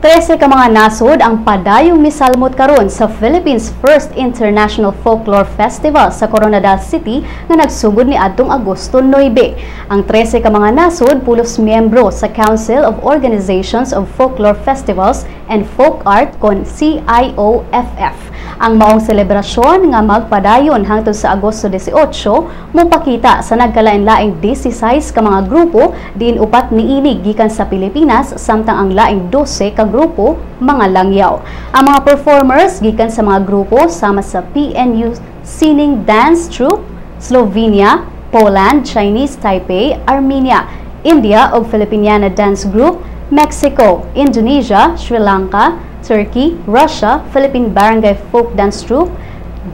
13 ka mga nasod ang padayong misalmot karon sa Philippines First International Folklore Festival sa Koronadal City nga nagsugod ni adtong Agosto 9. Ang 13 ka mga nasod pulos miyembro sa Council of Organizations of Folklore Festivals and Folk Art kon CIOFF. Ang maong selebrasyon nga magpadayon hangtod sa Agosto 18 mopakita sa nagkalain-laing 16 ka mga grupo, diin upat niini gikan sa Pilipinas samtang ang laing 12 ka grupo mga langyaw. Ang mga performers gikan sa mga grupo sama sa PNU Sining Dance Troupe, Slovenia, Poland, Chinese Taipei, Armenia, India ug Filipiniana Dance Group, Mexico, Indonesia, Sri Lanka, Turkey, Russia, Philippine Barangay Folk Dance Troupe,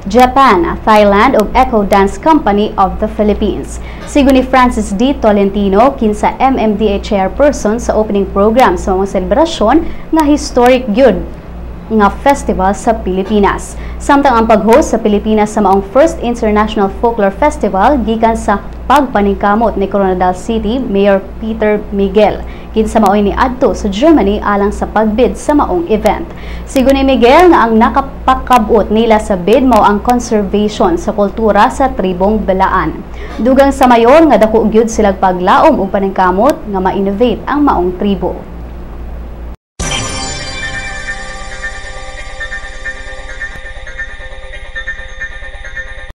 Japan, Thailand ug Echo Dance Company of the Philippines. Sigon ni Francis D. Tolentino, kinsa MMDA chairperson sa opening program sa mga selebrasyon, nga historic gyud nga festival sa Pilipinas. Samtang ang pag-host sa Pilipinas sa maong First International Folklore Festival gikan sa pagpaningkamot ni Koronadal City Mayor Peter Miguel, kinsa maoy ni adto sa Germany alang sa pagbid sa maong event. Sigon ni Miguel nga ang nakapakabot nila sa bid mao ang conservation sa kultura sa tribong Blaan. Dugang sa mayor nga dako gyud silag paglaom ug paningkamot nga ma-innovate ang maong tribo.